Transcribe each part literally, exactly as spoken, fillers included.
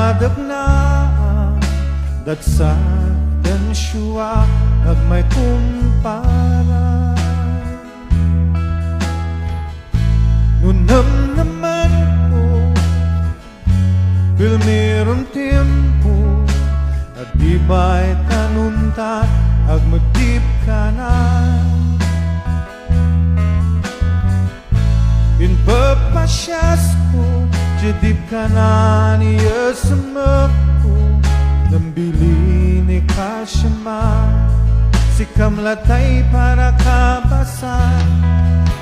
Adakna, dagsak, dansua, agmaykumpara. No namnammanko, pilmiron tiempo, adda bay ta nuntat, agmagdip kanan. Impapasiasko, ti dip kanan ya semekko, nambilin ni kasiama. Sikam latay para kabasan,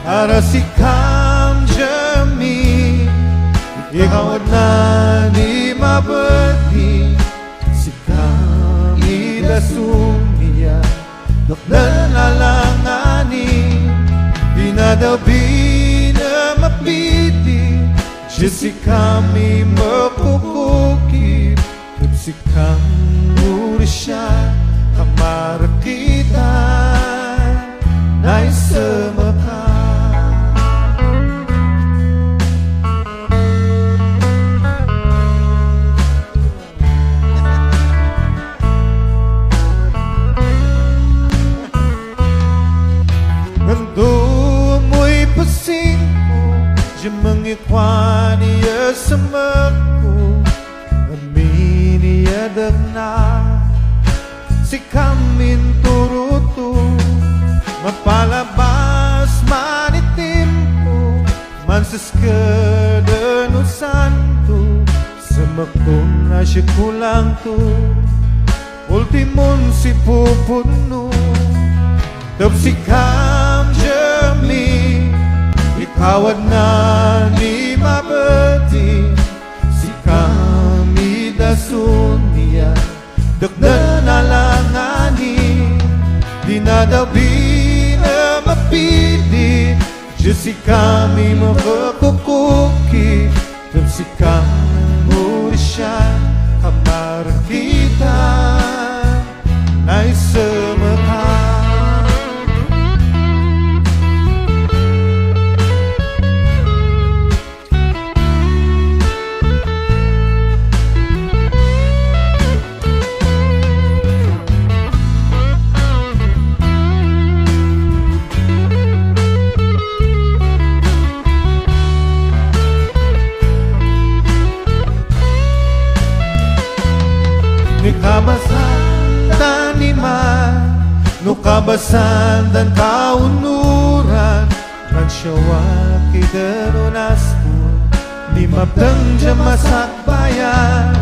para sikam Jemmy, ikaw adda ni mabeti. Sikam ida sumia, dakdana langani, dinadabi na mapiti, Jessica mi makukuki, sikam ursia, kamarakitan, naisemeka. Ngan dumoy pasingko, diay mangikuan ya semekko, amin ya dakna, sikam inturuto, mapalabas man itimpo, mansiskeden no santo, semekton a sikulangto, ultimon sipupunno. Tapsikam Jemmy, ikaw adda ni mabeti, sikam ida sumia, dakdana langani, dinadabi na mapiti, Jessica mi makukuki, tapsikam ursia, kamarakitan, naisemeka. Ni kabasan ta ni ma, no kabasan ta kaunoran, mansiawak ida no naspol, ni mapteng diay masakbayan.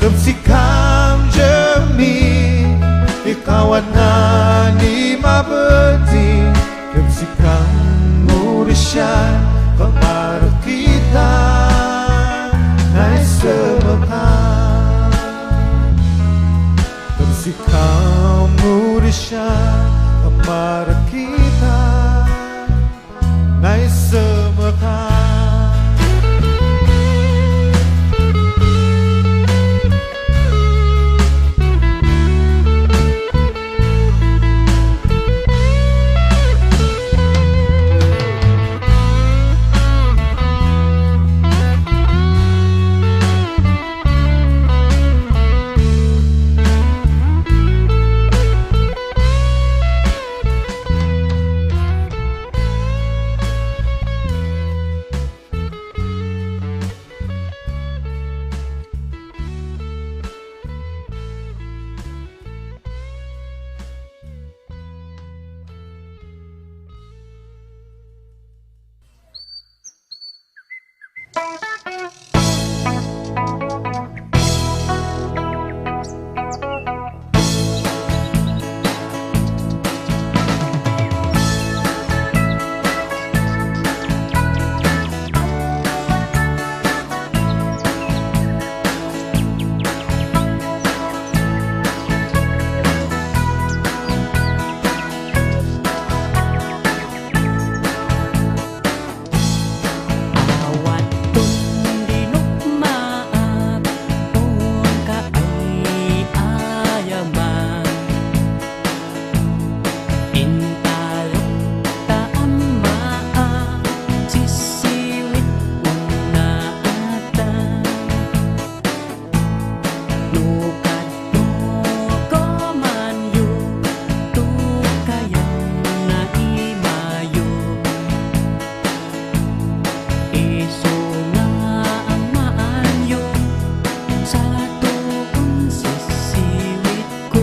Tapsikam Jemmy, ikaw adda ni mabeti, tapsikam ursia, kamarakitan, naisemeka. Tapsikam ursia, kamarakitan, naisemeka. No kadno komanyo, tukayan na imayo. Isu nga ammaanyo, sato un sisiwitko.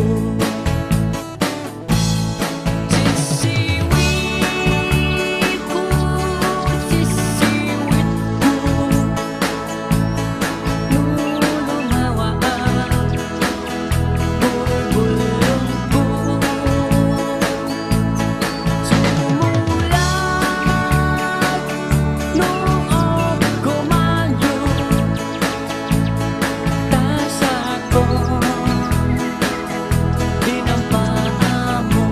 Sisiwitko, sisiwitko. No lumawaak, bulbulongko. Sumulag no agkomanyo, tasakon. Dinampaamo.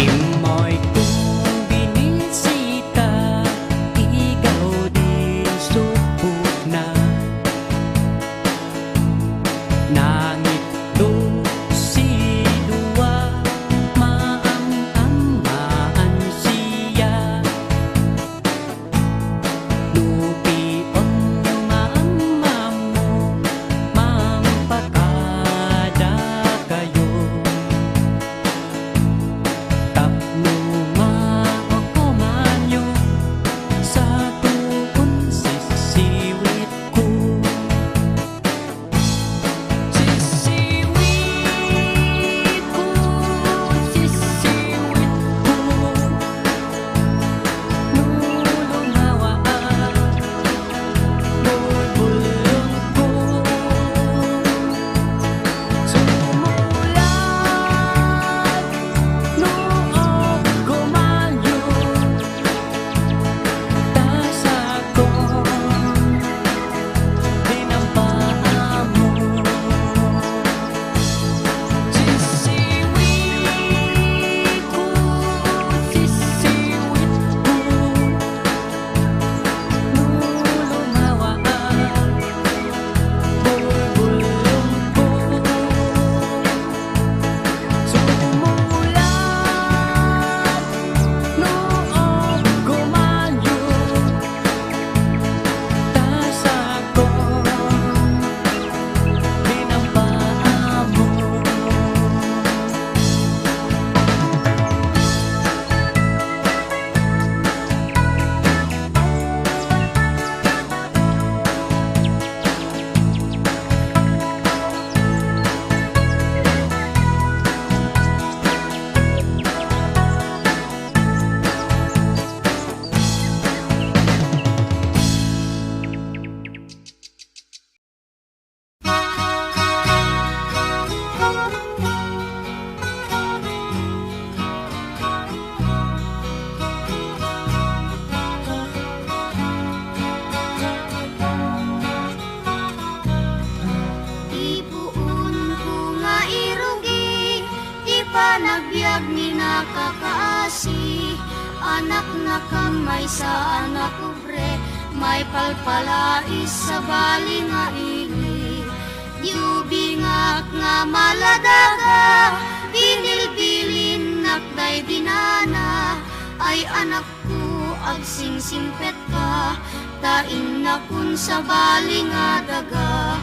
Immoy kong binisita, ikaw di supotna. Nangitdo sidua, maam-ammaan siya. No pion nga ammammo, mangpakadakayo. Tapno makomanyo, sato un sisiwitko. Sisiwitko, sisiwitko. No lumawaak, bulbulongko. Sumulag no agkomanyo, tasakon. Dinampaamo. Sisiwitko, sisiwitko. No lumawaak, bulbulongko. Sumulag no agkomanyo, tasakon. Dinampaamo. Ti puonko nga irugi, ti panagbiag ni nakakaasi, anaknak a maysa a napobre, maipalpalais sabali nga ili. Diyo bingak nga maladaga, binilbilinnak daydi nana, ay anak ko, agsingsimpet ka, ta innakon sabali nga daga.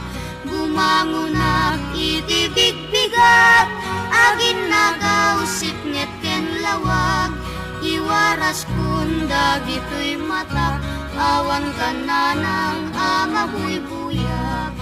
Bumangonak iti bigbigat, aginnagaw sipnget ken lawag. Iwaraskon dagitoy matak, awan kannanang a mabuybuyak.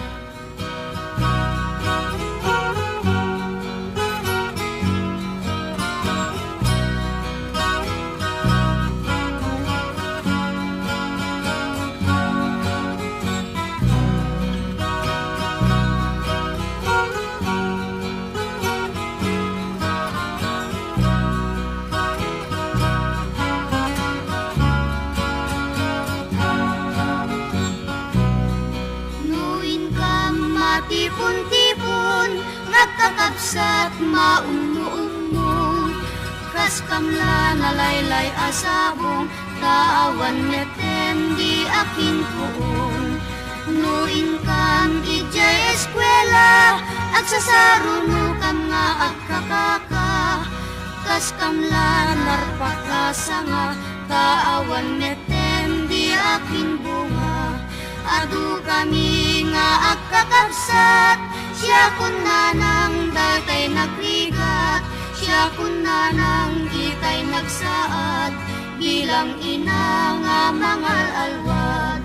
Agkakabsat, maunno-unno, kas kamla nalaylay a sabong, ta awan metten di akinkuon. No inkan idiay eskuela, agsasarunokam nga agkakaka, kas kamla narpak a sanga, ta awan metten di akinbunga. Adu kami nga agkakabsat, siakon nanang daytay nagrigat, siakon nanang ditay nagsaad, bilang ina nga mangal-alwad.